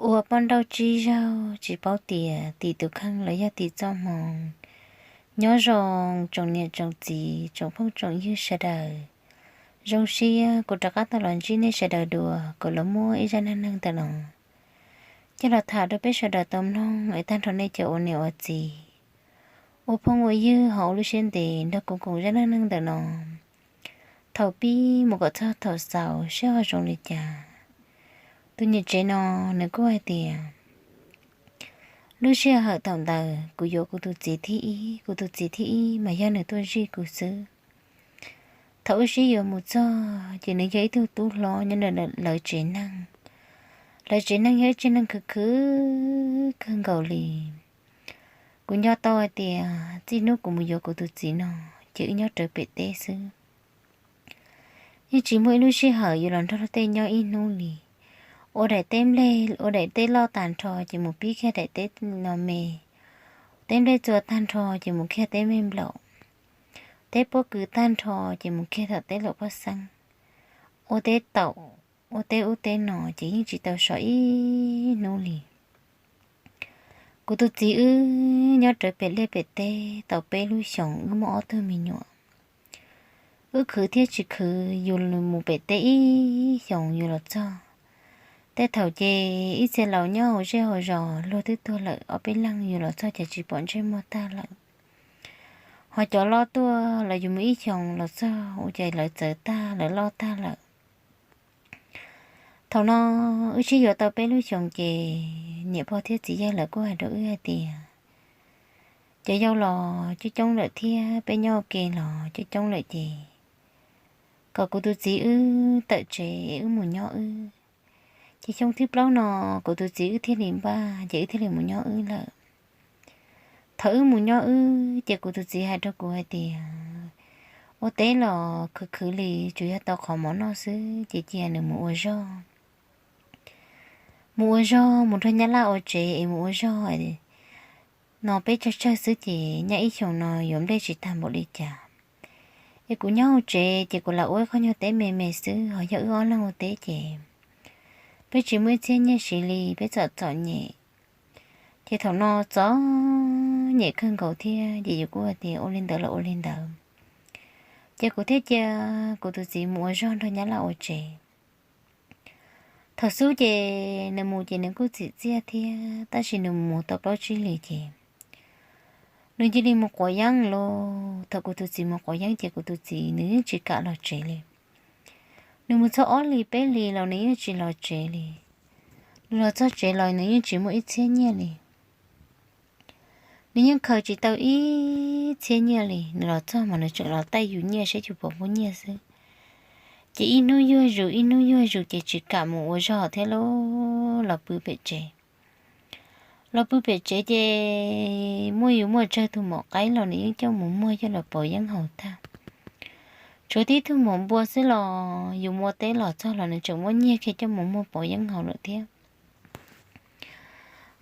Ua poj nrauj tsib zaug tsis paub tias tim tus kheej los yog tim txoj hmoo. Nyob zoo tsoom niam tsoom txiv tsoom phooj tsoom ywg sawv daws. Zoo siab kuv rov qab tau los ntsib nej sawv daws dua kom los muab ib zaj neej neeg ntawm no coj los tham rau peb sawv daws tau mloog es tag nrho nej cov ua niam ua txiv, ua phooj ua ywg ho ua lub siab ntev nrog kuv koom zaj neej neeg ntawm no thaum pib mus kom txog thaum xaus seb ho zoo li cas. Tus niam tsev no nws kuj hais tias, lub sij hawm thaum ntawd kuv yuav kuv tus txiv thib ib, kuv tus txiv thib ib mas yog nws tuaj zij kuv xwb. Thaum wb sib yuav mus txog ces nws yog ib tug tub hlob nyob ntawm lawv tsev neeg. Lawv tsev neeg yog ib tsev neeg khwv khwv kawg nkaus li. Kuv nco tau hais tias txij hnub kuv mus yuav kuv tus txiv no ces wb nyob rawv pem teb xwb. Yeej tsis muaj ib lub sij hawm yuav los nrog luag tej nyob ib hnub li. Ua daim teb nplej, ua daim teb loj tag nrho ces mus pib kiag daim teb no me. Teb nplej txua tag nrho ces mus kiag teb me nplaum. Teb pob kws tag nrho ces mus kiag tom teb laum pob xeeb. Ua teb taum, ua teb ub teb no ces yeej tsis tau so ib hnub li. Kuv tus txiv wb nyob rawv pem liaj pem teb tau peb lub xyoos wb muaj ob tug me nyuam. Wb khwv thiab tsis khwv yus mus pem teb ib xyoos yus los txog. Tej thaum ces ib txhia laus nyob hauv zej hauv zos luag twb tuag lawm ob peb leeg yus los txog ces tsis pom ntsej muag tag lawm. Ho cov loj tuaj los yus mus ib xyoos los txog ua cas lawv txawv tag lawv loj tag lawm. Thaum no wb sib yuav tau peb lub xyoos ces niam pog thiab txiv yawg lawv kuj hais rau wb hais tias, cov yau los coob coob lawm thiab peb nyob ua ke los coob coob lawm ces kom kuv tus txiv wb tawm tsev es wb mus nyob wb. Ces xyoo thib plaub no kuv tus txiv wb thiaj li npaj ces wb thiaj li mus nyob wb lawm. Thaum wb mus nyob wb ces kuv tus txiv hais rau kuv hais tias, ua teb los khwv khwv li tsuas yog tau qhov mov noj xwb ces cia nws mus ua zog. Mus ua zog mus nrog nyab laj ua tsev es mus ua zog no peb tsawg tsawg xwb ces nyab ib xyoos no yuav nplej tsis tag npaum li cas. Es kuv nyob hauv tsev ces kuv lam ua ib qho nyuag teb me me xwb ho yog wb ob leeg ua teb ces peb tsis muaj ib txhiab nyiaj siv li peb txom txom nyem. Ces thaum no txom nyem kawg nkaus thiab ces yus kuj hais tias ua li ntawd los ua li ntawd. Ces kuv thiaj cia kuv tus txiv mus ua zog nrog nyab laj ua tsev. Thaum xub ces nws mus ces nws kuj txim txiaj thiab tab sis nws mus tau plaub tsib hlis ces nws cia li mus quav yeeb lauj. Thaum kuv tus txiv mus quav yeeb ces kuv tus txiv nws yeej tsis kam los tsev li. Nws mus txog ob hlis peb hlis los nws yeej tsis los tsev li. Nws los txog tsev los nws yeej tsis muaj ib txhiab nyiaj li. Nws yeej khaws tsis tau ib txhiab nyiaj li, nws los txog mas nws tseem los taij yus nyiaj saib yus puas muaj nyiaj xwb. Ces ib hnub yuag zus ib hnub yuag zus ces tsis kam mus ua zog thiab lauj, los pw pem tsev. Los pw pem tsev ces muaj yus muaj tsawg tus maum qaib los nws yeej coj mus muag coj los pauv yeeb haus tag. Tshuav tib tug maum npua xwb los yus mus ua teb los txog los nws tseem muab nyiag kiag coj mus muag pauv yeeb haus lawm thiab.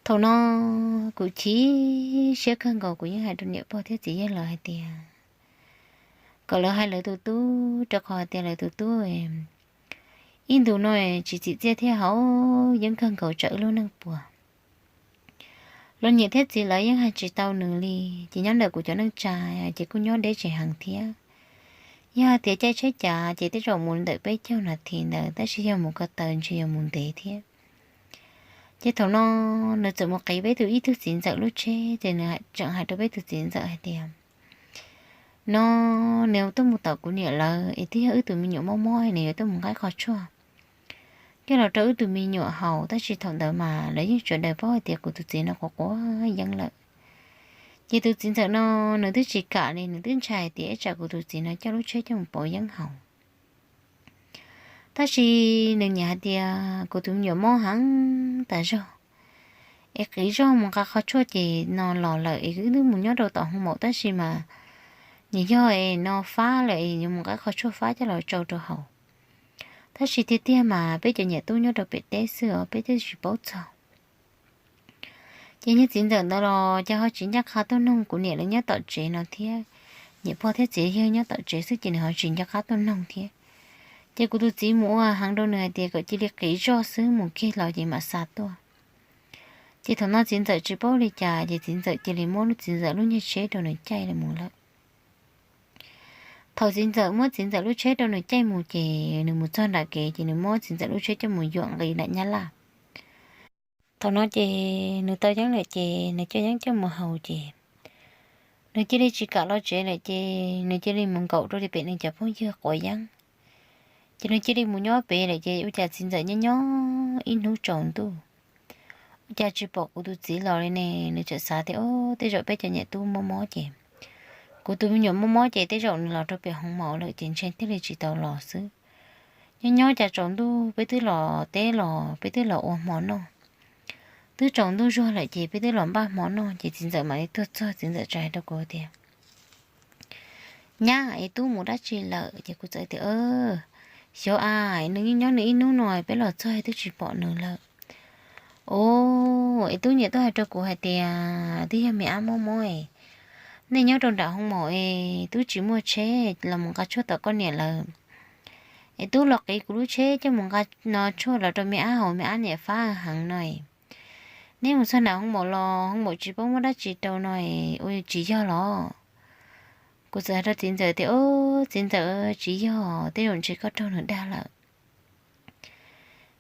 Thaum no kuv chim siab kawg nkaus, kuv yeej hais rau niam pog thiab txiv yawg lawv hais tias kom lawv hais lawv tus tub, rau qhov hais tias lawv tus tub ib ntus no tsis txim txiaj thiab haus yeeb kawg nkaus tsam wb lub neej puas. Los niam thiab txiv lawv yeej hais tsis tau nws li. Ces nyob ntawm kuv cov neej tsa ces kuj nyob deb tsis heev thiab. Yog hais tias caij tsheb cav ces tej zaum mus ntawm peb caug nas this ntawd, tab sis yog mus ko taw ntshe yuav mus ntev thiab. Ces thaum no nws txawm mus qiv peb tus ib tug txiv ntxawm lub tsheb ces nws tseem hais rau peb tus txiv ntxawm hais tias, no nws tuaj mus tom kuv niam lawv es twb yog wb tus me nyuam mob mob nws yuav tuaj mus nqa qhov tshuaj coj los rau wb tus me nyuam haus, tab sis thaum ntawd mas lawv yeej sawv daws paub hais tias kuv tus txiv no quav quav yeeb lawm. Ces tus txiv ntxawm no nws twb tsis kam li, nws twb ntshai tias ib tsam kuv tus txiv no coj lub tsheb coj mus pauv yeeb haus. Tab sis nws nyiam hais tias kuv tus me nyuam mob heev tas zog, es qiv zog mus nqa qhov tshuaj ces no los lawm es wb twb mus nyob rau tom hoo maum, tab sis mas nyias yog es no fab lawm es yuav mus nqa qhov tshuaj fab coj los tsau rau haus. Tab sis tiag tiag mas peb cov niam tub nyob rau pem teb xwb os, peb twb tsis paub txog. Ces niag txiv ntxawm ntawd los ces ho tsis ncaj qha tuaj noog kuv niam lawv nyob tom tsev no thiab. Niam pog thiab txiv yawg nyob tom tsev xwb ces nws ho tsis nco qab tuaj noog thiab. Ces kuv tus txiv mus ua heev rau nws hais tias kom cia li qiv zog xwb, mus kiag los ces mam xa tuaj. Ces thaum no txiv ntxawm tsis paub li cas ces txiv ntxawm cia li muab lub txiv ntxawm lub niag tsheb rau nws caij mus lawm. Thaum txiv ntxawm muab txiv ntxawm lub tsheb rau nws caij mus ces nws mus txog nram kev ces nws muab txiv ntxawm lub tsheb coj mus yuam nqi nram Nyab Laj. Thaum no ces nws tau yeeb lawm ces nws coj yeeb coj mus haus ces nws cia li tsis kam los tsev lawm ces nws cia li mus nkaum rau li pem nws cov phooj ywg quav yeeb. Ces nws cia li mus nyob pem lawm ces ua cas txiv ntxawm nyob nyob ib hnub tsaus ntuj, ua cas tsis pom kuv tus txiv los li ne. Nws txawm xav tias, Ub, tej zaum peb cov niam tub mob mob ces kuv tus me nyuam mob mob ces tej zaum nws los rau pem hoo maum lawm ces ntshe thiaj li tsis tau los xwb. Nyob nyob cas tsaus ntuj peb twb los teb los peb twb los ua hmo noj, twb tsaus ntuj zuag lawm ces peb twb los npaj hmo noj ces txiv ntxawm mam li tuaj txog txiv ntxawm txawm hais rau kuv tias, Nyab, es tub mus dab tsi lawm? Ces kuv txawm tias, Xyov a, nws nyob nyob nws ib hnub no peb los txog twb tsis pom nws lawm. Os, es tub niam tuaj hais rau kuv hais tias twb yog me ab mob mob es nej nyob rau nram hoo maum es tub tsis muaj tsheb los mus nqa tshuaj tom koj niam lawm. Es tub los qiv kuv lub tsheb coj mus nqa no tshuaj los rau me ab haus, me ab niam fab heev no es neb mus txog nram hoo maum los hoo maum tsis paub muab dab tsi rau no es ua tsis yog los? Kuv txawm hais rau txiv ntxawm tias, Ub, txiv ntxawm, tsis yog, tej zaum ntshe koj raug nws dag lawm.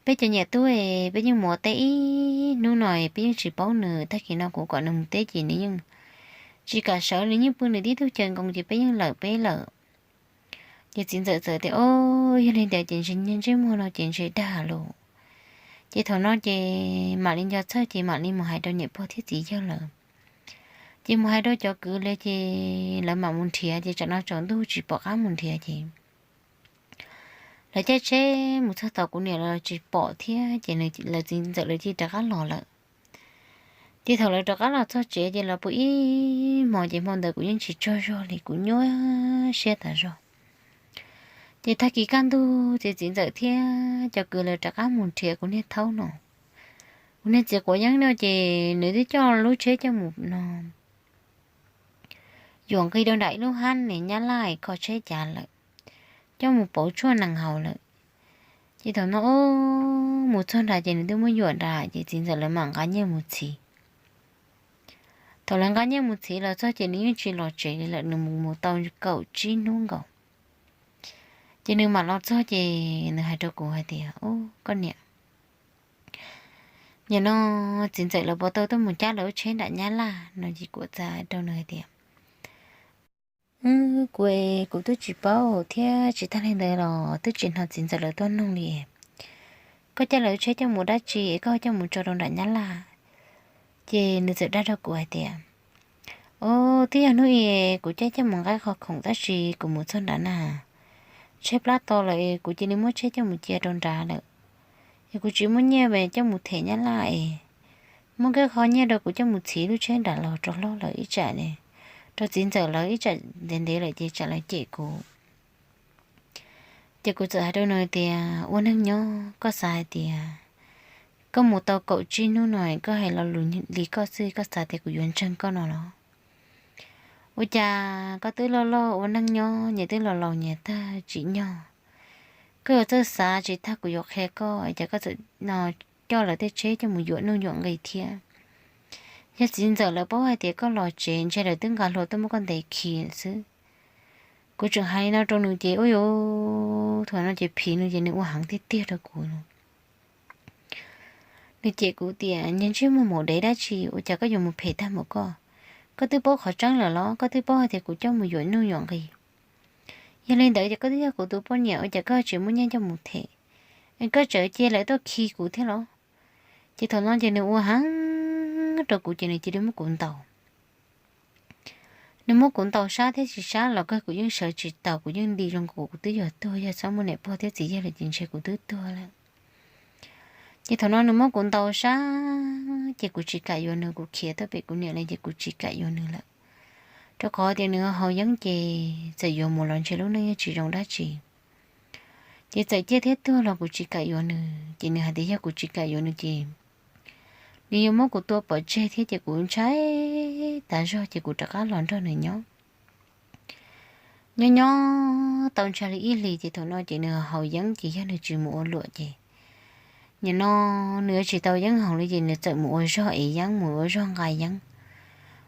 Peb cov niam tub es peb yeej mus ua teb ib hnub no es peb yeej tsis paub nws, tag kis no kuv kom nws mus teb ces nws yeej tsis kam sawv, nws yeej pw nws tib tug caw nkoos ces peb yeej lawm peb lawm. Ces txiv ntxawm txawm tias, Os, yog li ntawd ces ntshe niag ntsej muag no ces ntshe dag lawm. Ces thaum no ces mam li nco txhawj ces mam li mus hais rau niam pog thiab txiv yawg lawm. Ces mus hais rau cov kwv lawv ces lawv mam mus nrhiav ces tsam no tsaus ntuj tsis pom qab mus nrhiav ces lawv caij tsheb mus txog tom kuv niam los tsis pom thiab ces lawv txiv ntxawm lawv cia li rov qab los lawm. Ces thaum lawv rov qab los txog tsev ces los pw ib hmos ces hmo ntawd kuv yeej tsis tsaug zog li, kuv nyuaj siab tas zog. Ces tag kis kaj ntug ces txiv ntxawm thiab cov kwv lawv rov qab mus nrhiav kuv niag thaub no. Kuv niag txiv quav yeeb no ces nws twb coj lub tsheb coj mus no yuam nqi rau nram ib lub hab ne Nyab Laj kho tsheb cav lawm, coj mus pauv tshuaj nees haus lawm. Ces thaum no mus txog nrad ces nws twb muab yuam nrad ces txiv ntxawm lawv mam nqa nyiaj mus txhiv. Thaum lawv nqa nyiaj mus txhiv los txog ces nws yeej tsis los tsev li lawm, nws mus mus tau kaum tsib hnub nkaus. Ces nws mam los txog ces nws hais rau kuv hais tias, Ub, koj niam, nim no txiv ntxawm lawv puas tau tuaj mus cab lawv lub tsheb nram Nyab Laj no? Ces kuv txawm hais rau nws hais tias, Kuv, kuv twb tsis paub thiab tsis tag li ntawd los twb tsis hnov txiv ntxawm lawv tuaj nug li. Koj cab lawv lub tsheb coj mus dab tsi es koj coj mus tso rau nram Nyab Laj? Ces nws txawm dag rau kuv hais tias, Os, twb yog hnub i kuv caij coj mus nqa qhov khoom tab sis kuv mus txog nrad na, tsheb plab to lawm es kuv cia li muab tsheb coj mus cia rau nrad lawm. Es kuv tsis muaj nyiaj coj mus them Nyab Laj es muab kiag qhov nyiaj rau kuv coj mus txhiv lub tsheb nrad los rau hlob lawv ib tsam, rau txiv ntxawm lawv ib tsam ntev ntev lawm ces tsam lawv cem kuv. Ces kuv txawm hais rau nws tias, Ua neej nyob koj xav hais tias koj mus tau kaum tsib hnub no koj hais lo lus li koj xwb, koj xav tias kuv yuav ntseeg koj no los? Ua cas koj twb loj loj ua neej nyob, nyias twb los laus nyias tag tsim nyog, koj yuav txawj xav tsis tag kuv yuav qhia koj, cas koj txawm no coj lawv tej tsheb coj mus yuam nuj yuam nqis thiab. Yog txiv ntxawm lawv paub hais tias koj los tsev ntshe lawv twb nqa hlua tuaj muab koj ntes khi xwb. Kuv tseem hais li no rau nws ces ua, thaum no ces phim nws ces nws ua heev tiag tiag rau kuv. Nws cem kuv tias, Niag ntsej muag maum dev dab tsi ua cas koj yuav mus phem tag npaum koj? Koj twb paub qhov tseeb lawm los? Koj twb paub hais tias kuv coj mus yuam nuj yuam nqis. Yog li ntawd ces koj twb yog kuv tus poj niam ua cas koj tsis muaj nyiaj coj mus them, es koj tseem cia lawv tuaj khi kuv thiab los? Ces thaum no ces nws ua heev rau kuv ces nws cia li muab kuv ntaus. Nws muab kuv ntaus sab thiab tsis sab los kawg kuv yeej sawv tsis taus, kuv yeej nti zoo nkaus kuv twb yuav tuag, yog txhob muaj niam pog thiab txiv yawg lawm ces ntshe kuv twb tuag lawm. Ces thaum no nws muab kuv ntaus sab ces kuv tsis kam yuav nws, kuv khiav tuaj pem kuv niam lawm ces kuv tsis kam yuav nws lawm. Rau qhov tias nws haus yeeb ces txawm yuav mus los ntshe lub neej yeej tsis zoo dab tsi. Ces txawm ciaj thiab tuag los kuv tsis kam yuav nws, ces nws hais tias yog kuv tsis kam yuav nws ces nws yuav muab kuv tua pov tseg thiab ces kuv ntshai tas zog ces kuv rov qab los nrog nws nyob. Nyob nyob tau ntshe li ib hlis ces thaum no ces nws haus yeeb ces yog nws tsis mus ua luam ces Nim no nws tsis tau yeeb haus li ces nws txawm mus ua zog ev yeeb, mus ua zog nqa yeeb,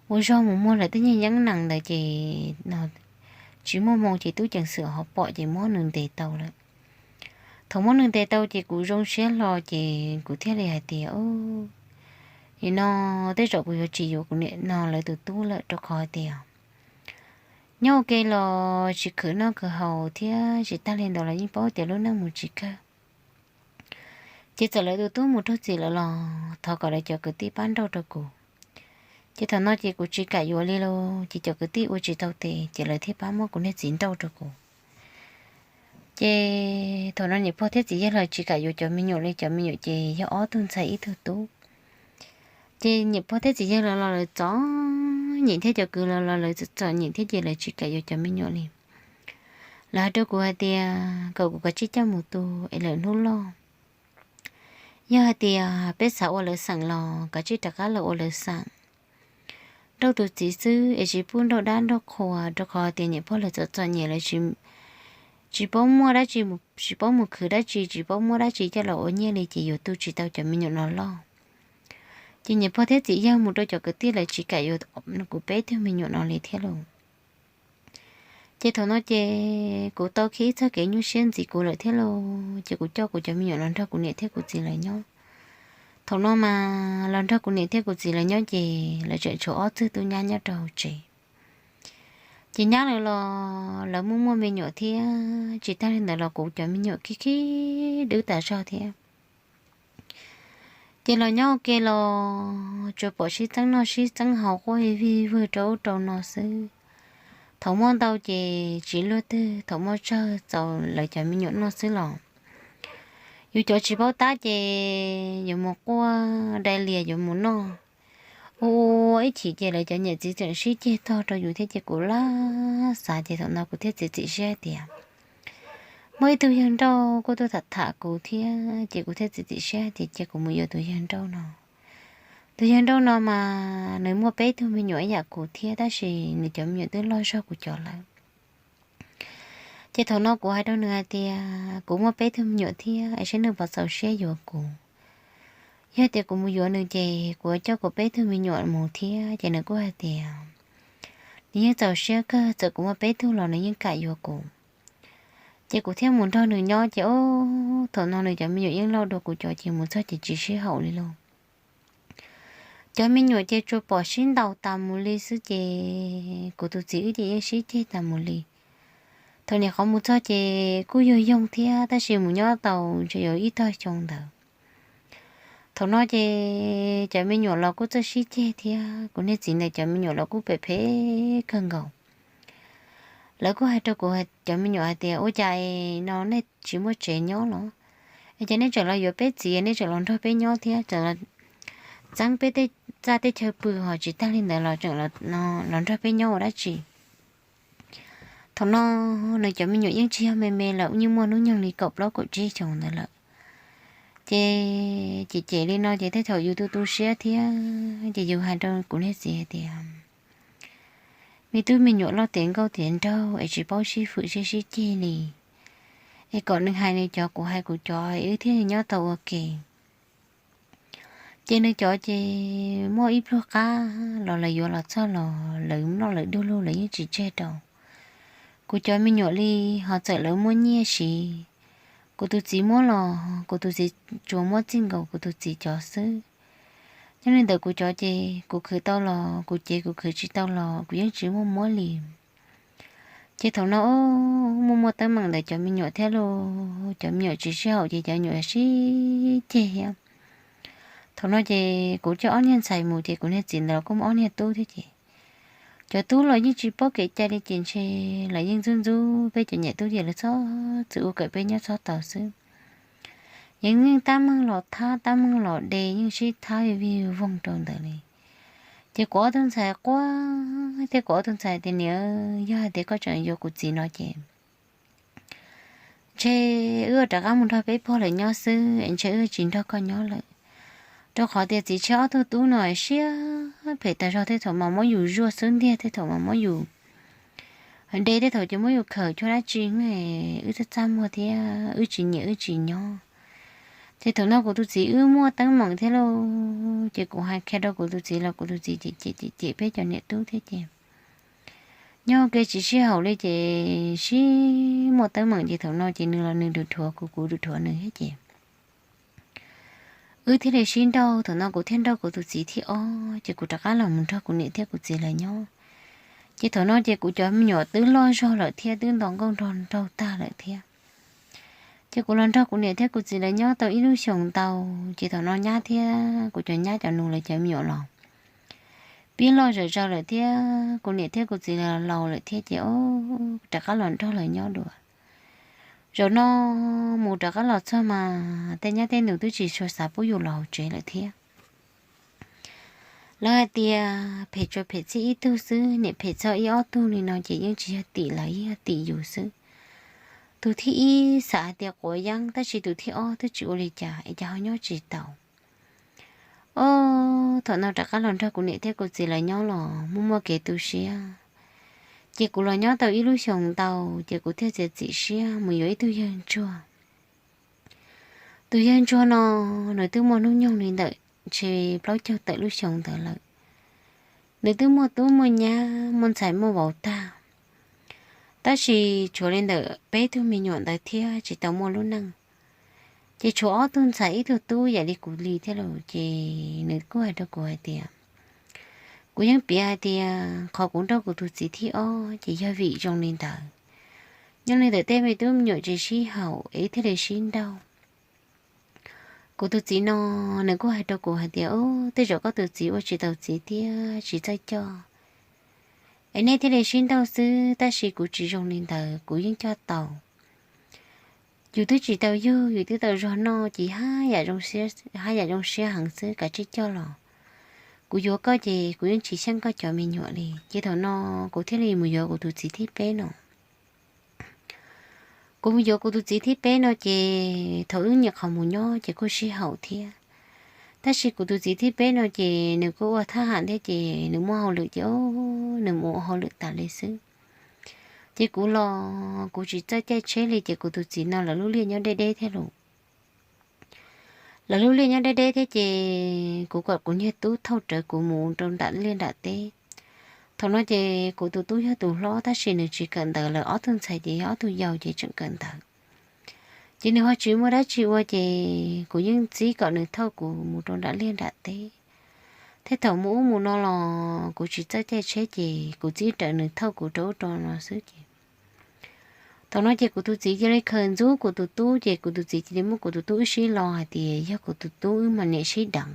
ua zog mus muag lawv tej niag yeeb nees ntawd ces tsis muaj hmoo ces tub ceev xwm ho pom ces muab nws ntes tau lawm. Thaum muab nws ntes tau ces kuv zoo siab hlo ces kuv thiaj li hais tias, nim no tej zaum kuv yuav tsis yuav kuv niam no lawv tus tub lawm, rau qhov hais tias nyob ua ke los tsis khwv noj khwv haus thiab tsis tag li ntawd los yeej paub tias lub neej mus tsis kawg. Ces txawm lawv tus tub mus raug txim lawm los thov kom lawv cov kwv tij pab nrauj rau kuv. Ces thaum no ces kuv tsis kam yuav li los ces cov kwv tij ua tsis tau tes ces lawv thiaj pab muab kuv niag txiv nrauj rau kuv. Ces thaum no niam pog thiab txiv yawg lawv tsis kam yuav cov me nyuam li, cov me nyuam ces yog ob tug ntxhais ib tug tub. Ces niam pog thiab txiv yawg lawv los lawv txom nyem thiab cov kwv lawv los lawv txom nyem thiab ces lawv tsis kam yuav cov me nyuam li. Lawv hais rau kuv hais tias kom kuv kav tsij coj mus tu es lawm hnub loj, yog hais tias peb xav ua lawv xeem los kav tsij rov qab los ua lawv xeem, nrauj tus txiv xwb es tsis pub nrauj dab nrauj qhua, rau qhov tias niam pog lawv txom txom nyem lawv tsis paub muaj dab tsi, tsis paub mus khwv dab tsi, tsis paub muab dab tsi coj los ua nyiaj li ces yuav tu tsis tau cov me nyuam no loj. Ces niam pog thiab txiv yawg mus rau cov kwv tij lawv tsis kam yuav kuv peb tug me nyuam no li thiab lauj. Ces thaum no ces kuv tau khi ib txoj kev nyuaj siab ntxiv kuv lawm thiab lauj, ces kuv coj kuv cov me nyuam los nrog kuv niam thiab kuv txiv lawv nyob. Thaum no mas los nrog kuv niam thiab kuv txiv lawv nyob ces lawv tseem tshuav ob txwg tub nyab nyob rau hauv tsev. Ces nyab lawv los lawv muaj muaj me nyuam thiab, tsis tag li ntawd los kuv cov me nyuam khib khib dwb tas zog thiab. Ces los nyob ua ke los tsuas pom sib txeeb noj sib txeeb haus quaj vij vwg rau ub rau no xwb. Thaum muaj ntau ces tsis luag twg, thaum muaj tsawg txaus lawv cov me nyuam noj xwb los yus cov tsis paub tab ces yuav mus quaj dai lias yuav mus noj. Ua ib chim ces lawv cov niam txiv tseem sib ceg tog rau yus thiab ces kuv laj xav ces thaum no kuv thiaj txiav txim siab tias muaj ib tug yawg nrauj kuj tuaj tham tham kuv thiab ces kuv thiaj txiav txim siab tias cia kuv mus yuav tus yawg nrauj no. Tus yawg nrauj no mas nws muaj peb tug me nyuam ib yam kuv thiab tab sis nws cov me nyuam twb loj zog kuv cov lawm. Ces thaum no kuv hais rau nws hais tias kuv muaj peb tug me nyuam thiab es saib nws puas txaus siab yuav kuv. Yog tias kuv mus yuav nws ces kuv coj kuv peb tug me nyuam mus thiab ces nws kuj hais tias nws yeej txaus siab kawg, txawm kuv muaj peb tug los nws yeej kam yuav kuv. Ces kuv thiaj mus nrog nws nyob ces o, thaum no nws cov me nyuam yeej loj dua kuv cov ces mus txog ces tsis sib haum li lauj. Cov me nyuam ces tsuas pom sib ntaus tas mus li xwb ces kuv tus txiv wb ces yeej sib ceg tas mus li. Thaum niam qhov mus txog ces kuj yog yoog thiab tab sis mus nyob tau ntshe yuav ib tog xyoo ntawd. Thaum no ces cov me nyuam los kuj txawj sib ceg thiab kuv niag txiv ntawd cov me nyuam los kuj phem phem kawg nkaus. Lawv kuj hais rau kuv, cov me nyuam hais tias ua cas no nej tsis muaj tsev nyob los es ces nej tseem los yuav peb txiv, nej tseem los nrog peb nyob thiab tseem los txeeb peb tej txaj tej chaw pw ho tsis tag li ntawd los tseem los nrog peb nyob ua dab tsi. Thaum no nws cov me nyuam yeej tsis yog me me lawm, yeej muaj hnub nyoog li kaum plaub kaum tsib xyoo ntawd lawm. Ces ces ces li no ces tej thaum yus tu tu siab thiab ces yus hais rau kuv niag txiv hais tias me tub me nyuam loj tiav nkauj tiav nraug es tsis paub sib fwm sib sib ceg li, es kom nws hais nws cov kuv hais kuv cov wb thiaj li nyob tau ua ke. Ces nws cov ces muaj ib pluag qab los lawv yuav los txog los lawv noj lawv dub lug lawv yeej tsis tseg rau kuv cov me nyuam li, ho txawm lawv muaj nyiaj siv, kuv tus txiv muab los kuv tus txiv tsuas muab txij nkaus kuv tus txiv cov xwb. Nyob li ntawd kuv cov ces kuv khwv tau los kuv cev, kuv khwv tsis tau los kuv yeej tsis muaj muab li. Ces thaum no muaj muaj teeb meem ntawm cov me nyuam thiab lauj, cov me nyuam tsis sib haum ces cov me nyuam sib ceg thiab. Thaum no ces kuv coj ob niag ntxhais mus ces kuv niag txiv ntawd los kuj muaj ob niag tub thiab ces cov tub los yeej tsis paub kev cai li ces ntshe lawv yeej ntxub ntxub peb cov niam tub ces lawv txhob txwm ua kom peb nyob txhob tau xwb. Yeej yeej tab meeg los thab tab meeg los de yeej sib thab vij voog rau ntawd li. Ces kuv ob tug ntxhais quaj thiab kuv ob tug ntxhais tias niam, yog hais tias koj tseem yuav kuv txiv no ces ntshe wb rov qab mus nrog peb pog lawv nyob xwb es ntshe wb tsis nrog koj nyob lawm. Rau qhov tias txiv tshiab ob tug tub no siab phem tas zog, tej thaum mas muab yus zuaj xub ntiag, tej thaum mas muab yus de, tej thaum ces muab yus khawm cuag dab tsi, wb txaj txaj muag thiab wb tsis nyiam wb tsis nyob. Ces thaum no kuv tus txiv wb muaj teeb meem thiab lauj, ces kuv hais qhia rau kuv tus txiv los kuv tus txiv cem cem cem peb cov niam tub thiab ces nyob ua ke tsis sib haum li ces sib muaj teeb meem ces thaum no ces nws los nws dhuav kuv, kuv dhuav nws thiab ces wb thiaj li sib nrauj. Thaum no kuv thiaj nrauj kuv tus txiv thib ob ces kuv rov qab los mus nrog kuv niam thiab kuv txiv lawv nyob. Ces thaum no ces kuv cov me nyuam twb loj zog lawm thiab twb nto nkauj nraug tag lawm thiab. Ces kuv los nrog kuv niam thiab kuv txiv lawv nyob tau ib lub xyoos ntau, ces thaum no nyab thiab kuv cov nyab cov nus lawv cov me nyuam los pib loj zom zaws lawm thiab kuv niam thiab kuv txiv lawv laus lawm thiab ces rov qab los nrog lawv nyob dua. Zaum no mus rov qab los txog mas tej nyab tej nus twb tsis tshua xav pub yus los hauv tsev lawm thiab. Lawv hais tias phem tsuas phem txij ib tug xwb, niam phem txog ib ob tug li no ces yeej tsis yog tim lawv, yeej yog tim yus xwb. Tus thib ib xav hais tias quav yeeb, tab sis tus thib ob twb tsis ua li cas es cas ho nyob tsis tau. Ob, thaum no rov qab los nrog kuv niam thiab kuv txiv lawv nyob los muaj muaj kev tu siab. Ces kuv los nyob tau ib lub xyoos ntau ces kuv thiaj txiav txim siab mus yuav ib tug yawg ntsuag. Tus yawg ntsuag no nws twb muaj hnub nyoog li ntawm ntshe plaub caug tawm lub xyoo ntawd lawm. Nws twb muaj tub muaj nyab muaj ntxhais muaj vauv tag, tab sis tshuav li ntawm peb tug me nyuam ntawd thiab tsis tau muaj lub neej. Ces tshuav ob tug ntxhais ib tug tub yam li kuv li thiab lauj, ces nws kuj hais rau kuv hais tias, kuv yeej piav hais tias qhov kuv nrauj kuv tus txiv thib ob ces yog vim zoo li ntawd. Nyob li ntawm tej me tub me nyuam tsis sib haum es thiaj li sib nrauj. Kuv tus txiv no nws kuj hais rau kuv hais tias, u, tej zaum koj tus txiv ua tsis tau txiv thiab tsis txawj coj es nej thiaj li sib nrauj xwb, tab sis kuv tsis zoo li ntawd, kuv yeej coj tau. Yus twb tsis tau yug, yus twb tau zog noj ces haj yam zoo siab heev xwb, kav tsij coj los. Kuv yuav koj ces kuv yeej tsis xyeej koj cov me nyuam li. Ces thaum no kuv thiaj li mus yuav kuv tus txiv thib peb no. Kuv mus yuav kuv tus txiv thib peb no ces thaum wb nyiam qhov mus nyob ces kuj sib haum thiab. Tab sis kuv tus txiv thib peb no ces nws kuj ua thab ham thiab ces nws muaj hauj lwm ces nws mus ua hauj lwm tas li xwb. Ces kuv los kuv tsis txawj caij tsheb li ces kuv tus txiv no lawv lub liaj nyob deb deb thiab lauj. Lawv lub liaj nyob deb deb thiab ces kuv kom kuv niag tub thauj rawv kuv mus rau nram liaj nram teb. Thaum no ces kuv tus tub yog tus hlob tab sis nws tsis kawm ntawv, lawv ob tug ntxhais ces yog ob tug yau ces tseem kawm ntawv. Ces nws ho tsis muaj dab tsi ua ces kuv yeej txib kom nws thauj kuv mus rau nram liaj nram teb. Thiab thaum mus ub mus no los kuv tsis txawj caij tsheb ces kuv txib rawv nws thauj kuv rau ub rau no xwb ces thaum no ces kuv tus txiv cia li khaws ntxub kuv tus tub ces kuv tus txiv cia li muab kuv tus tub wb sib lo hais tias yog kuv tus tub wb mas niam sib deev.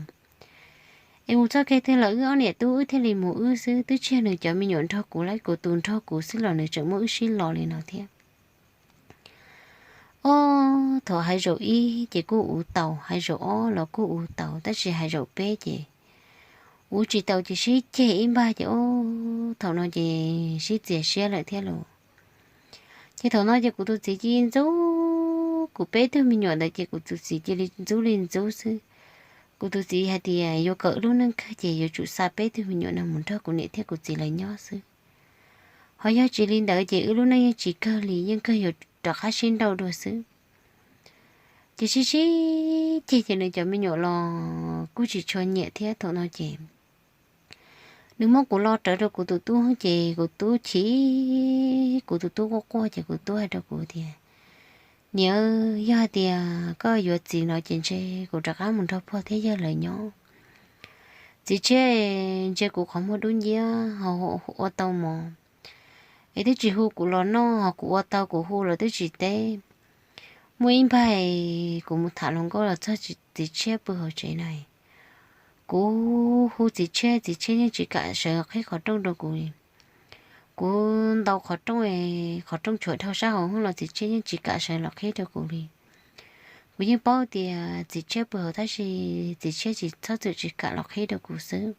Es mus txoj kev twg los wb ob niam tub wb thiaj li mus wb xwb, twb tsis yog nws cov me nyuam nrog kuv lawm, kuv tus nrog kuv xwb los nws tseem muab wb sib lo li no thiab. Ob, thaum hais zaum ib ces kuj uv tau, hais zaum ob los kuj uv tau, tab sis hais zaum peb ces uv tsis tau ces sib ceg ib npag ces ob, thaum no ces sib txias siab lawm thiab lauj. Ces thaum no ces kuv tus txiv cia li ntxub kuv peb tug me nyuam ntawd ces kuv tus txiv cia li ntxub li ntxub xwb. Kuv tus txiv hais tias yuav kawm lub neej kawg ces yuav tsum xa peb tug me nyuam no mus nrog kuv niam thiab kuv txiv lawv nyob xwb. Ho yog tsis li ntawd ces wb lub neej yeej tsis kawg li, yeej kawg yuav rov qab sib nrauj dua xwb. Ces sib sib ceg ces nws cov me nyuam los kuj tsis tshua nyiam thiab. Thaum no ces nws muab kuv lo rawv rau kuv tus tub ces kuv tub chim, kuv tus tub quaj quaj ces kuv tub hais rau kuv tias, niam, yog hais tias koj yuav txiv no ces ntshe kuv rov qab mus nrog pog thiab yawg lawv nyob. Txiv tshiab ntshe kuv qhov muag dub nciab ho ua tau mov es twb tsis hu kuv los noj, ho kuv ua tau kuv hu los twb tsis teb. Muaj ib npag kuv mus tham hluas nkauj los txog txiv tshiab pw hauv tsev na, kuv hu txiv tshiab, txiv tshiab yeej tsis kam sawv los qhib qhov rooj rau kuv li. Kuv ntaus qhov rooj, qhov rooj tshuam dhau sab hauv hwj los txiv tshiab yeej tsis kam sawv los qhib rau kuv li. Kuv yeej paub tias txiv tshiab pw hauv tab sis txiv tshiab tsis txhob txwm tsis kam los qhib rau kuv xwb.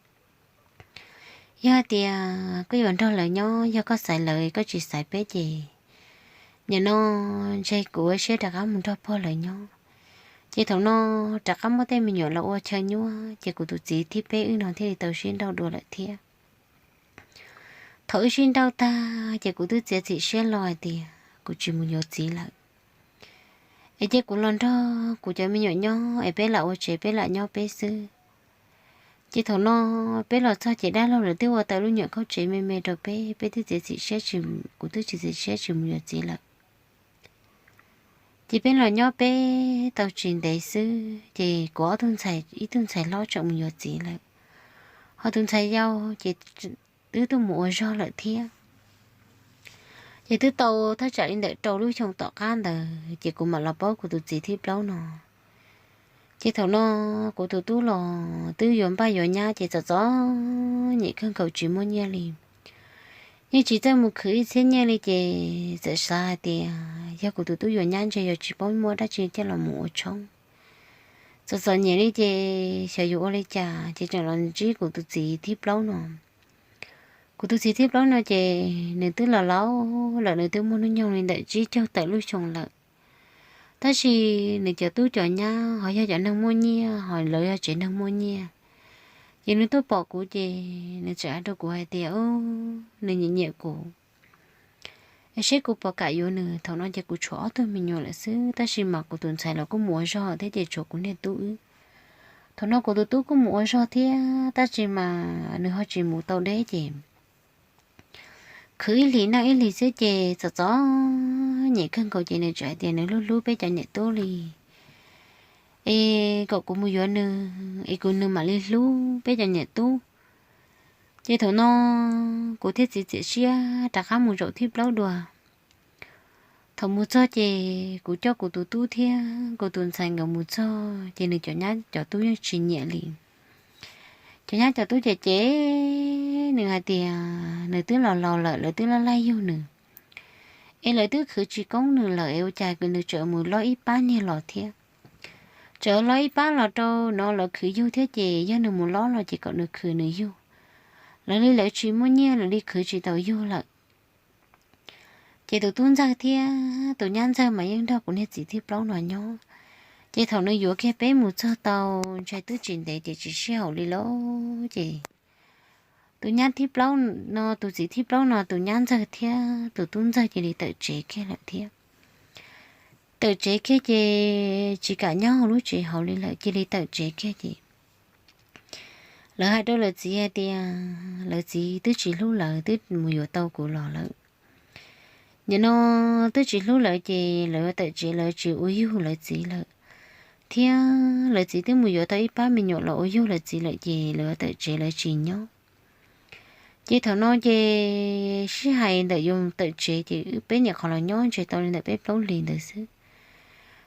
Yog hais tias koj yuav nrog lawv nyob, yog koj xaiv lawv koj tsis xaiv peb ces nim no ntshe kuv ua siab rov qab mus nrog pog lawv nyob. Ces thaum no rov qab muab tej me nyuam los ua chaw nyuaj ces kuv tus txiv thib peb wb no thiaj li tau sib nrauj dua lawm thiab. Thaum wb sib nrauj tag ces kuv twb txiav txim siab los hais tias kuv tsis mus yuav txiv lawm. Es cia kuv los nrog kuv cov me nyuam nyob es peb lam ua tsev peb lam nyob peb xwb. Ces thaum no peb los txog ces dab laug lawv twb ua tau lub nyuam khaub tsev me me rau peb, peb twb txiav txim siab tsis, kuv twb tsis txiav siab tsis mus yuav txiv lawm. Ces peb los nyob peb tau tsis ntev xwb ces kuv ob tug ntxhais, ib tug ntxhais hlob tseem mus yuav txiv lawm, ho tus ntxhais yau ces twb tuaj mus ua zog lawm thiab. Ces twb tau thaj tsam li ntawm rau lub xyoo tom qab ntawd ces kuv mam los paub kuv tus txiv thib plaub no. Ces thaum no kuv tus tub los twb yuav npaj yuav nyab ces txom txom nyem kawg nkaus tsis muaj nyiaj li. Yeej tsis txawj mus khwv ib txhiab nyiaj li ces txawm xav hais tias yog kuv tus tub yuav nyab ntshe yog tsis paub muaj dab tsi coj los mus ua tshoob. Txom txom nyem li ces xyov yuav ua li cas ces tseem los ntsib kuv tus txiv thib plaub no. Kuv tus txiv thib plaub no ces nws twb los laus lawm, nws twb muaj hnub nyoog li ntawm tsib caug tawm lub xyoo lawm. Tab sis nws cov tub cov nyab ho yog cov neeg muaj nyiaj, ho lawv yog tsev neeg muaj nyiaj. Ces nws tuaj pom kuv ces nws txawm hais rau kuv hais tias nws nyiam nyiam kuv, es seb kuv puas kam yuav nws. Thaum no ces kuv tshuav ob tug me nyuam lawm xwb, tab sis mas kuv tus ntxhais los kuj mus ua zog thiab ces tshuav kuv niag tub wb. Thaum no kuv tus tub kuj mus ua zog thiab, tab sis mas nws ho tsis mus tau deb ces khwv ib hlis noj ib hlis xwb ces txom txom nyem kawg nkaus ces nws txawm hais tias nws hlub hlub peb cov niam tub li, es kom kuv mus yuav nws es kuv nws mam li hlub peb cov niam tub. Ces thaum no kuv thiaj txiav txim siab rov qab mus zaum thib plaub dua. Thaum mus txog ces kuv coj kuv tus tub thiab kuv tus ntxhais nkawd mus txog ces nws cov nyab cov tub yeej tsis nyiam li. Cov nyab cov tub ces ces nws hais tias nws twb los laus lawm, lawv twb laj laj yug nws, es lawv twb khwv tsis koob nws lawm es ua cas nws tseem mus lob ib pab niag los thiab. Tseem lob ib pab los rau no lawv khwv yug thiab ces yog nws mus lob los ces kom nws khwv nws yug. Lawv li lawv tsis muaj nyiaj lawv li khwv tsis tau yug lawm. Ces tus tub ntxawg thiab tus nyab ntxawg mas yeej nrog kuv niag txiv thib plaub no nyob. Ces thaum nws yuav kiag peb mus txog tau ntshai twb tsis ntev ces tsis sib haum li lawm ces tus nyab thib plaub no, tus txiv thib plaub no tus nyab ntxawg thiab tus tub ntxawg cia li tawm tsev kiag lawm thiab. Tawm tsev kiag ces tsis kam nyob hauv lub tsev hauv li lawm, cia li tawm tsev kiag ces lawv hais rau lawv txiv hais tias lawv txiv twb tsis hlub lawv, twb mus yuav tau kuv los lawm. Nim no twb tsis hlub lawv ces lawv tawm tsev, lawv tsis ua yug lawv txiv lawm, thiab lawv txiv twb mus yuav tau ib pab me nyuam los ua yug lawv txiv lawm ces lawv tawm tsev lawv tsis nyob. Ces thaum no ces sib hais ntawm yuav tawm tsev ces wb peb nyuam qhuav los nyob ntshe tau li ntawm peb plaub hlis ntawd xwb.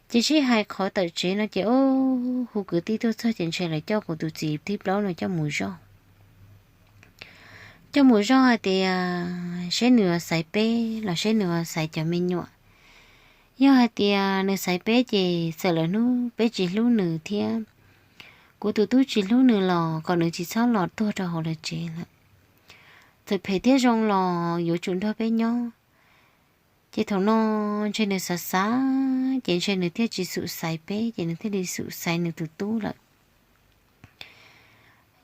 Ces sib hais qhov tawm tsev no ces hu kwv tij tuaj txog ces ntshe lawv coj kuv tus txiv thib plaub no coj mus zoj. Coj mus zoj hais tias seb nws xaiv peb los seb nws xaiv cov me nyuam. Yog hais tias nws xaiv peb ces txawm lawm hnub peb tsis hlub nws thiab kuv tus tub tsis hlub nws los kom nws tsis txhob los tuag rau hauv lawv tsev lawm. Txawm phem thiab zoo los yuav tsum nrog peb nyob. Ces thaum no ntshe nws xav xav ces ntshe nws thiaj tsis xum xaiv peb ces nws thiaj li xum xaiv nws tus tub lawm.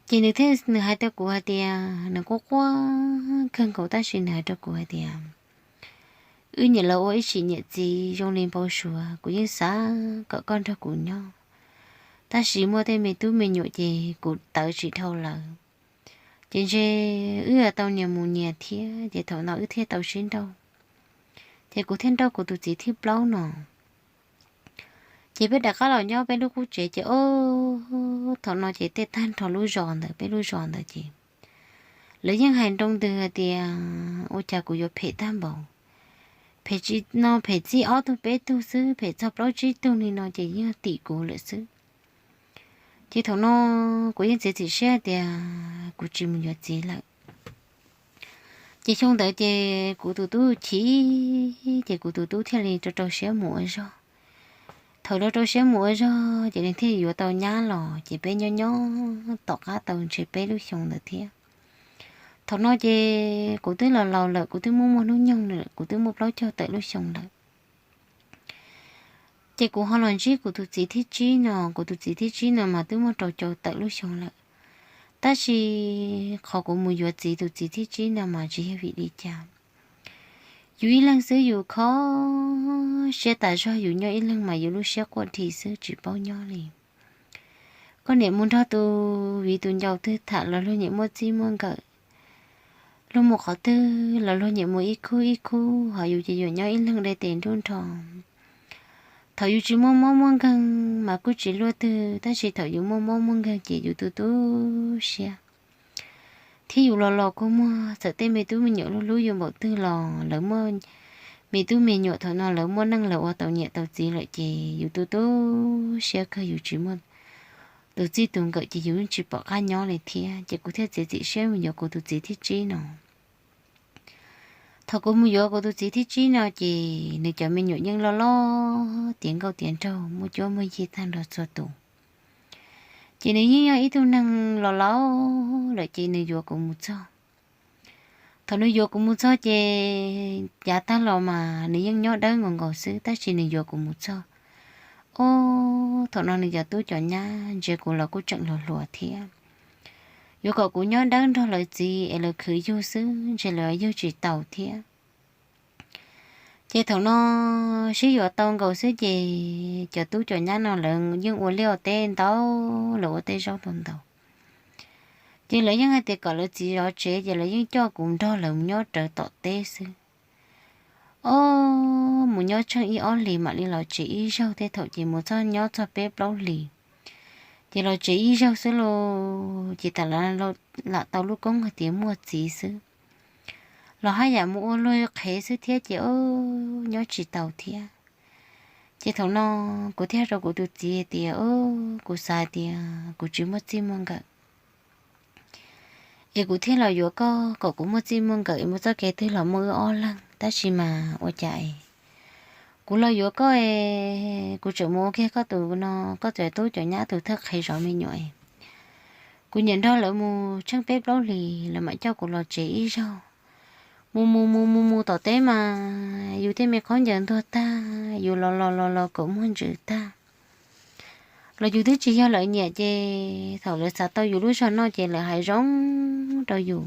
Ces nws thiaj, nws hais rau kuv hais tias nws quaj quaj kawg nkaus tab sis nws hais rau kuv hais tias wb nyiam lawv ua ib sim niam txiv zoo li npau suav, kuv yeej xav kom koj nrog kuv nyob, tab sis muaj tej me tub me nyuam ces kuv tawv tsis dhau lawv. Ces ntshe wb yuav tau nyias mus nyias thiab ces thaum no wb thiaj tau sib nrauj. Ces kuv thiaj nrauj kuv tus txiv thib plaub no. Ces peb rov qab los nyob peb lub qub tsev ces o, thaum no ces tej tag nrho lub zos ntawd, peb lub zos ntawd ces lawv yeej hais nroo ntws hais tias ua cas kuv yuav phem tag npaum, phem tsis no phem txij ob tug peb tug xwb, phem txog plaub tsib tug li no ces yeej tim kuv lawm xwb. Ces thaum no kuv yeej txiav txim siab tias kuv tsis mus yuav txiv lawm. Ces xyoo ntawd ces kuv tus tub chim, ces kuv tus tub thiaj li rau rau siab mus ua zog. Thaum rau rau siab mus ua zog ces nws thiaj yuav tau nyab los ces peb nyob nyob tom qab tau ntshe peb lub xyoo ntawd thiab. Thaum no ces kuv twb los laus lawm, kuv twb muaj muaj hnub nyoog lawm, kuv twb muaj plaub caug tawm lub xyoo lawm. Ces kuv ho los ntsib kuv tus txiv thib tsib no, kuv tus txiv thib tsib no mas twb muaj rau caum tawm lub xyoo lawm. Tab sis qhov kuv mus yuav txiv tus txiv thib tsib no mas tsis yog vim li cas. Yus ib leeg xwb yus kho siab tas zog, yus nyob ib leeg mas yus lub siab quaj dhi xwb tsis paub nyob li. Koj niam mus nrog tus viv tus ncaus twg tham los luag nyiam muaj txij muaj nkawm, luag mus qhov twg los luag nyiam mus ib khub ib khub, ho yus ces yus nyob ib leeg dai tes nruj nrho. Thaum yus tsis muaj mob muaj nkeeg mas kuj tsis luaj twg, tab sis thaum yus muaj mob muaj nkeeg ces yus tu tu siab. Thiab yus los los kua muag, txawm tej me tub me nyuam hlub hlub yus npaum twg los lawv muaj me tub me nyuam, thaum no lawv muaj neej lawv ua tau niam tau txiv lawm ces yus tu tu siab kawg, yus tsis muaj tus txij tus nkawm ces yus tsis pom qab nyob li thiab. Ces kuv thiaj txiav txim siab mus yuav kuv tus txiv thib tsib no. Thaum kuv mus yuav kuv tus txiv thib tsib no ces nws cov me nyuam yeej loj loj tiav nkauj tiav nraug, muaj cuab muaj yig tag nrho txhua tus. Ces nws yeej yog ib tug neeg los laus lawm ces nws yuav kuv mus txog. Thaum nws yuav kuv mus txog ces yav tag los mas nws yeej nyob dawb nkaus nkaus xwb, tab sis nws yuav kuv mus txog, o, thaum no nws cov tub cov nyab ntsia kuv los kuj tseem hluas hluas thiab. Yuav kom kuv nyob dawb nrog lawv txiv es lawv khwv yug xwb ntshe lawv yug tsis taus thiab. Ces thaum no sib yuav tau nkaus xwb ces cov tub cov nyab no lawv yeej ua liaj ua teb ntau, lawv ua tej zaub ntau ntau. Ces lawv yeej hais tias kom lawv txiv zov tsev, ces lawv yeej coj kuv nrog lawv mus nyob rawv tom teb xwb. O, mus nyob tsheej ib ob hlis mam li los tsev ib zaug, tej thaum ces mus txog nyob txog peb plaub hlis, ces los tsev ib zaug xwb lauj. Ces tam lam tau lub koob hais tias muaj txiv xwb, los haj yam mus ua luag qhev xwb thiab ces o, nyob tsis taus thiab. Ces thaum no kuv thiaj rau kuv tus txiv hais tias, o, kuv xav tias kuv tsis muaj txij muaj nkawm es kuv thiaj los yuav koj kom kuv muaj txij muaj nkawm es mus txoj kev twg los muaj wb ob leeg, tab sis mas ua cas es kuv los yuav koj es kuv tseem mus ua kiag koj tus no, koj cov tub cov nyab tus thawj qhev zov me nyuam es kuv nyiam nrog lawv mus tsheej peb plaub hlis lawv mam coj kuv los tsev ib zaug. Mus mus mus mus mus tom teb mas yus tej me khaub ncaws ntuag tag, yus los los los los kaum muag ntsws tag. Los yus twb tsis yog lawv nyiam ces thaum lawv xav tau yus lub zog noj ces lawv hais zoo rau yus.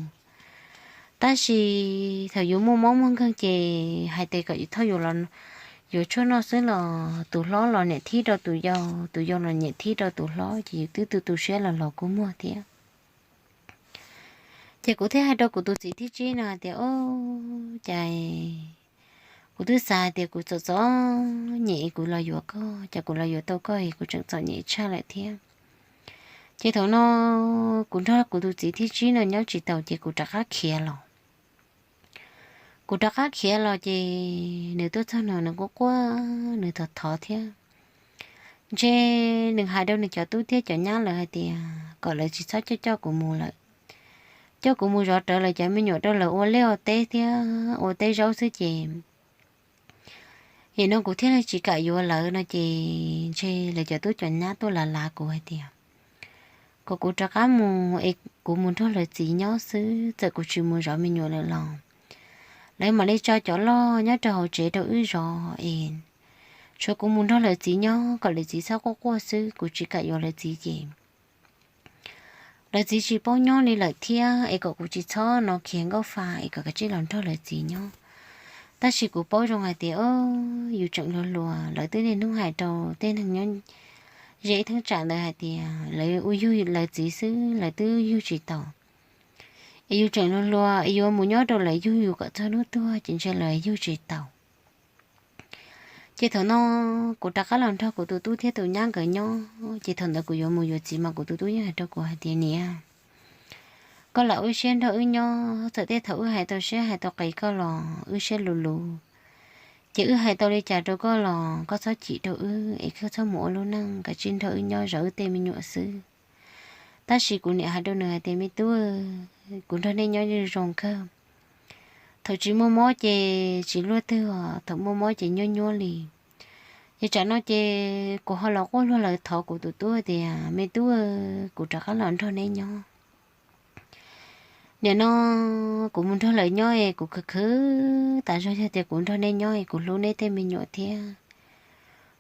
Tab sis thaum yus muaj mob muaj nkeeg ces hais tias kom yus thauj yus los yuav tshuaj noj xwb los tus hlob los niam thib rau tus yau, tus yau los niam thib rau tus hlob, ces yus twb tu tu siab los los kua muag thiab. Ces kuv thiaj hais rau kuv tus txiv thib tsib no hais tias, o, cas kuv twb xav hais tias kuv txom txom nyem es kuv los yuav koj, cas kuv los yuav tau koj es kuv tseem txom nyem tshaj lawm thiab. Ces thaum no kuv nrog kuv tus txiv thib tsib no nyob tsis taus ces kuv rov qab khiav los. Kuv rov qab khiav los ces nws tuaj txog no nws quaj quaj, nws thov thov thiab. Ntshe nws hais rau nws cov tub thiab cov nyab lawv hais tias kom lawv tsis txhob coj coj kuv mus lawm, coj kuv mus zov rawv lawv cov me nyuam rau lawv ua liaj ua teb thiab ua teb zaub xwb ces, es no kuv thiaj li tsis kam yuav lawv no ces ntshe lawv cov tub cov nyab tuaj lav lav kuv hais tias kom kuv rov qab mus es kuv mus nrog lawv txiv nyob xwb, txawm kuv tsis mus zov me nyuam lawm los lawv mam li tso cov loj nyob rau hauv tsev rau wb zov es tshuav kuv mus nrog lawv txiv nyob kom lawv txiv txhob quaj quaj xwb, kuv tsis kam yuav lawv txiv ces lawv txiv tsis paub nyob li lawm thiab es kom kuv tsis txhob no khiav nkauj fa es kom kav tsij los nrog lawv txiv nyob. Tab sis kuv paub zoo hais tias, o, yus tseem hluas hluas, lawv twb niaj hnub hais rau tej neeg nyob ze ib theeb tsam ntawd hais tias lawv ua yug lawv txiv xwb, lawv twb yug tsis taus. Es yus tseem hluas hluas es yuav mus nyob rau lawv yug yus kom txog hnub tuag ces ntshe lawv yug tsis taus. Ces thaum no kuv rov qab los nrog kuv tus tub thiab tus nyab nkawd nyob, ces thaum ntawd kuv yuav mus yuav txiv mas kuv tus tub yeej hais rau kuv hais tias, niam, koj lam wb siab nrog wb nyob, txawm tej thaum wb hais tau siab hais tau qis koj los wb siab luv luv, ces wb hais tau li cas rau koj los koj txhob chim rau wb es koj txhob mus ua lub neej, kav tsij nrog wb nyob zov wb tej me nyuam xwb. Tab sis kuv niam hais rau nws hais tias, me tub, kuv nrog nej nyob zoo kawg. Thaum tsis muaj mob ces tsis luaj twg os, thaum muaj mob ces nyuaj nyuaj li. Ces tsam no ces kuv ho los quaj luag lawv thov kuv tus tub tias, me tub, kuv rov qab los nrog neb nyob. Nim no kuv mus nrog lawv nyob es kuv khwv khwv tas zog, yog tias kuv nrog neb nyob es kuv hlub neb tej me nyuam thiab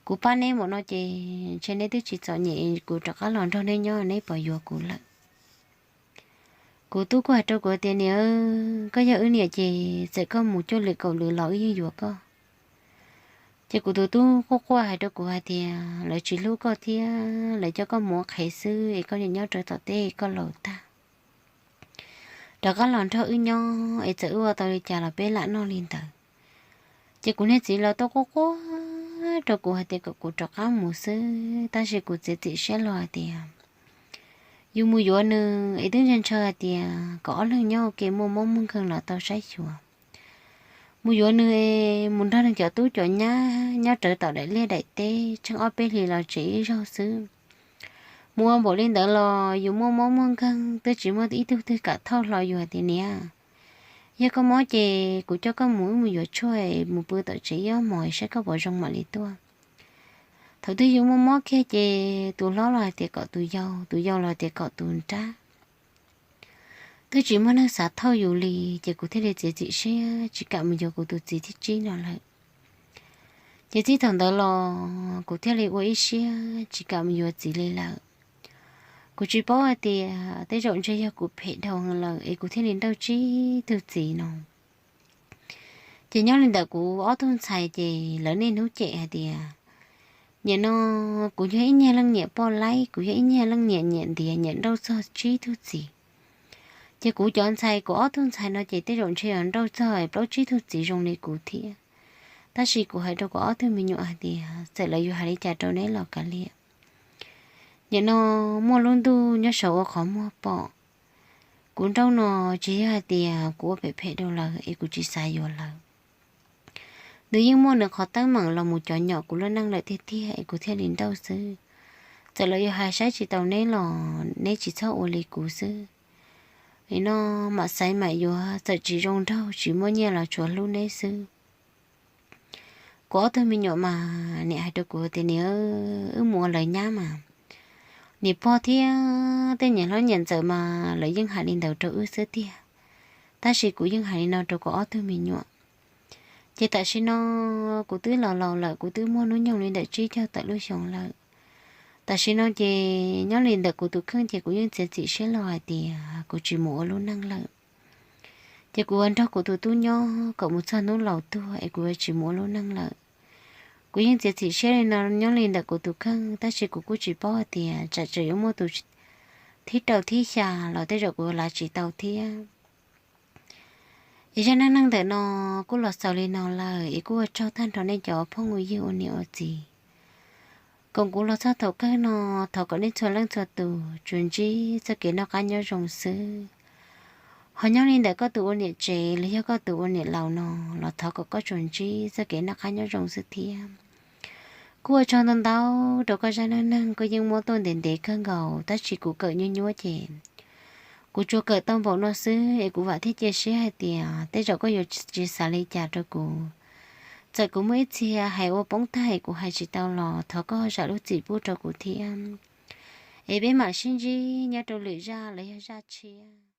kuv pab neb mus no ces ntshe neb twb tsis txom nyem, kuv rov qab los nrog neb nyob neb puas yuav kuv lawm? Kuv tub kuj hais rau kuv tias, Niam, koj yog wb niam ces txawm koj mus cuaj lwm kaum lwm los wb yeej yuav koj. Ces kuv tus tub quaj quaj hais rau kuv hais tias, Lawv tsis hlub koj thiab lawv coj koj mus ua qhev xwb es koj nyob rawv tom teb koj laus tag, rov qab los nrog wb nyob es txawm wb ua tau li cas los peb lam noj li ntawd. Ces kuv niag txiv los tuaj quaj quaj rau kuv hais tias kom kuv rov qab mus xwb, tab sis kuv txiav txim siab los hais tias, Yus mus yuav nws es twb ntshaw ntshaw hais tias kom ob leeg nyob ua ke muaj mob muaj nkeeg los tau saib xyuas. Mus yuav nws es mus nrog nws cov tub cov nyab nyob rawv tom daim liaj daim teb tsheej ob peb hlis los tsev ib zaug xwb. Mus ua npaum li ntawd los yus muaj mob muaj nkeeg twb tsis muaj ib tug twg kam thauj hlo yus hais tias, Niam, yog koj mob ces kuv coj koj mus, wb mus yuav tshuaj mus pw tom tsev ib ob hmos saib koj puas zoo mam li tuaj. Thaum twg yus muaj mob kiag ces tus hlob los hais tias kom tus yau, tus yau los tias kom tus nrab. Twb tsis muaj neeg xav thauj yus li, ces kuv thiaj li txiav txim siab tsis kam mus yuav kuv tus txiv thib tsib no lawm. Ces txij thaum ntawd los kuv thiaj li ua ib siab tsis kam mus yuav txiv li lawm. Kuv tsis paub hais tias tej zaum ntshe yog kuv phem dhau lawm es kuv thiaj li nrauj tsib tug txiv no. Ces nyob li ntawm kuv ob tug ntxhais ces lawv niaj hnub cem hais tias, nim no kuv yog ib nyuag leej niam poj laib, kuv yog ib nyuag leej niam nyiam ntiav nyiam nrauj txog tsib tug txiv. Ces kuv cov ntxhais, kuv ob tug ntxhais no ces tej zaum ntshe yuav nrauj txog plaub tsib tug txiv zoo li kuv thiab. Tab sis kuv hais rau kuv ob tug me nyuam hais tias, txawm lawv yuav hais li cas rau neb los kav liam. Nim no muaj lub ntuj nyob saum ua qhov muag pom. Kuv nrauj no tsis yog hais tias kuv ua phem phem rau lawv es kuv tsis xav yuav lawv. Nws yeej muaj nws qhov teeb meem los mus cov nyom kuv lub neej lawm tiag tiag es kuv thiaj li nrauj xwb. Txawm lawv yuav hais saib tsis taus neb los neb tsis txhob ua li kuv xwb. Nim no mam xaiv mam yuav, txawm tsis zoo nraug tsis muaj nyiaj los tsuas hlub neb xwb. Kuv ob tug me nyuam mas niam hais rau kuv tias, Niam, wb mus ua lawv nyab mas. Niam pog thiab tej niam hlob niam ntxawm mas lawv yeej hais li ntawd rau wb xwb tiag. Tab sis kuv yeej hais li no rau kuv ob tug me nyuam. Ces tam sim no kuv twb laus laus lawm, kuv twb muaj hnub nyoog li ntawm tsib caug tawm lub xyoo lawm. Tam sim no ces nyob li ntawm kuv tus kheej ces kuv yeej txiav txim siab los hais tias kuv tsis mus ua lub neej lawm. Ces kuv yuav nrog kuv tus tub nyob kom mus txog hnub laus tuag es kuv yuav tsis mus ua lub neej lawm. Kuv yeej txiav txim siab li no nyob li ntawm kuv tus kheej, tab sis kuv kuj tsis paub hais tias tsam tseem yuav muaj tus thib rau thib xya los tej zaum kuv yuav lav tsis tau thiab. Es zaj neej neeg ntawm no kuj los xaus li no lawm, es kuj ua tsaug tag nrho nej cov phooj ywg ua niam ua txiv. Koom kuv los txog thaum kawg no, thov kom nej txhua leej txhua tus tsuas ntsib txoj kev noj qab nyob zoo xwb. Ho nyob li ntawm koj tus ua niam tsev los yog koj tus ua niam laus no los thov kom koj tsuas ntsib txoj kev noj qab nyob zoo xwb thiab. Kuj ua tsaug ntau ntau rau koj zaj neej neeg, koj yeej muab tuaj ntev ntev kawg nkaus tab sis kuv kawm nyuaj nyuaj ces kuv tsuas kawm tau npaum no xwb es kuv vam thiab cia siab hais tias tej zaum koj yuav tsis xav li cas rau kuv. Txawm kuv muaj ib txhia hais ua poob tag es kuv hais tsis tau los thov koj zam lub txim pub rau kuv thiab. Es peb mam sib ntsib nyob rau lwm zaj los yog zaj tshiab.